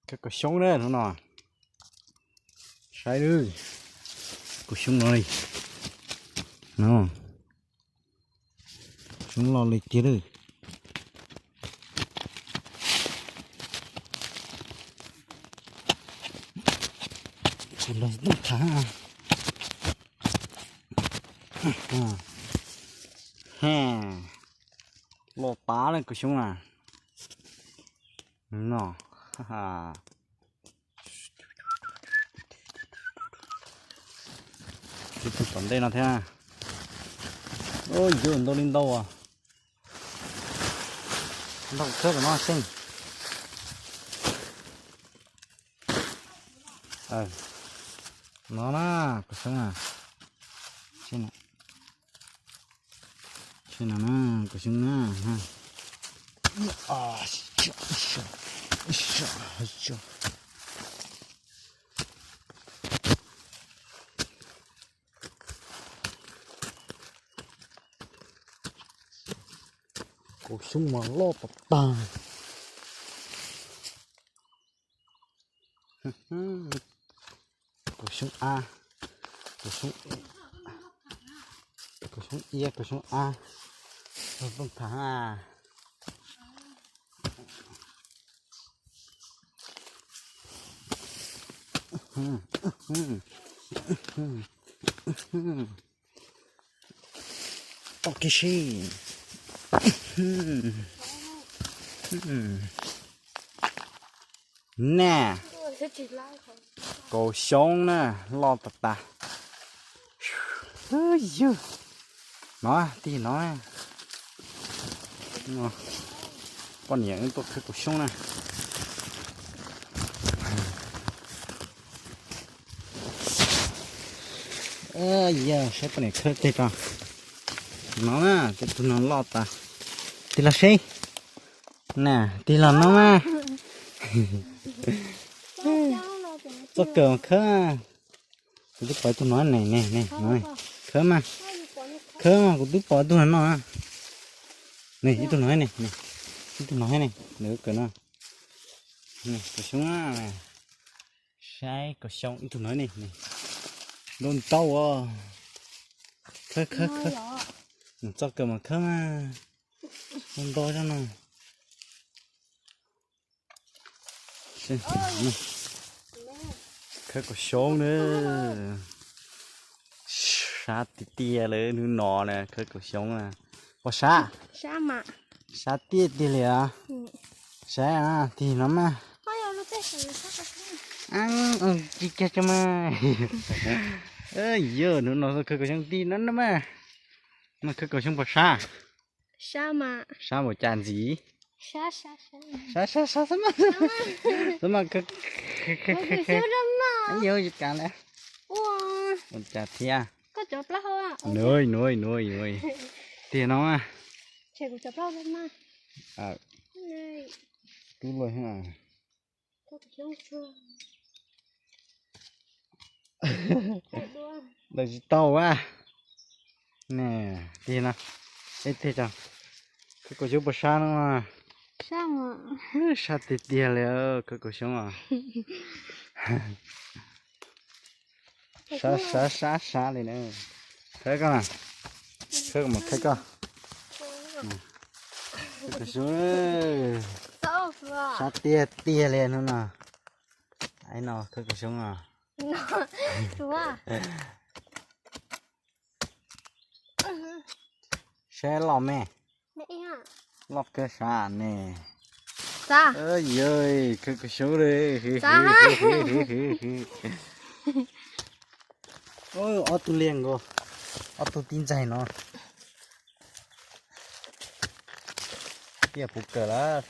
Khawb kaus xyoob na hnub no. Saib lawm, kaus xyoob no li no, xyoob loj li tiag lawm. Tsis los thav. Loj tas lawm kaus xyoob na. No, ib tug tom ntej no thiab. Yuav ntau li ntau as. Ntau khawb tom no xyeej. No na, kaus xyoob na. Kaus xyoob na. Kaus xyoob mas loj tas tas. Kaus xyoob ab, kaus xyoob, kaus xyoob iab, kaus xyoob ab, los tooj tham. Tau kiag si. Na, kaus xyoob na, loj tas tas. Yog no, tig no, poj niam wb tuaj khawb kaus xyoob na. Yog saib poj niam khawb tej ko. No na, tej tug no loj tas. Tig los seb. Na, tig los no mas. Txoj kawg mas khawb. Kuv twb pom ib tug no ne, ne, ne, khawb mas. Khawb mas, kuv twb pom ib tug no no. Ne, ib tug no ne, ib tug no ne, nws kawg no. Kaus xyoob, saib kaus xyoob ib tug no ne, ntau ntau os. Khawb, khawb, khawb. Txoj kawg mas khawb mas. Ntau ntau zog no. Khawb kaus xyoob na. Sab tiag tiag li hnub no na, khawb kaus xyoob na. Pom sab? Sab tiag tiag li os. Saib tig no mas. Tsis kiag tso mas. Yog hnub no khawb kaus xyoob tig no no mas. No khawb kaus xyoob pom sab. Sab mas cas ntxiv. Sab sab sab, xab mas, xab mas, yog cas lawm. Ua cas thiab. Nuj nuj nuj, tiag no. Tub luaj. Daws tsis tau a. Ne, tig no, ib teg tso. Khawb kaus xyoob puas sab no? Sab tiag tiag li, khawb kaus xyoob os. Sab sab sab sab li na. Khawb koj na, khawb koj mas khawb koj. Khawb kaus xyoob, sab tiag tiag li hnub no. Ai no khawb kaus xyoob os. Saib loj me. Loj kawg sab ne. Yog khawb kaus xyoob li. Ob tug liag nkaus, ob tug tib ntxaig no. Tiaj puv kawg lawm,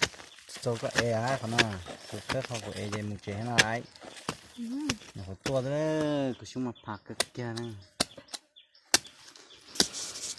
tsis txaus koj ev qhov no, kuv khawb qhov kuv ev ces mus tsev no lawm. Nyuam qhuav tuaj, kaus xyoob mas pham kawg kiag na.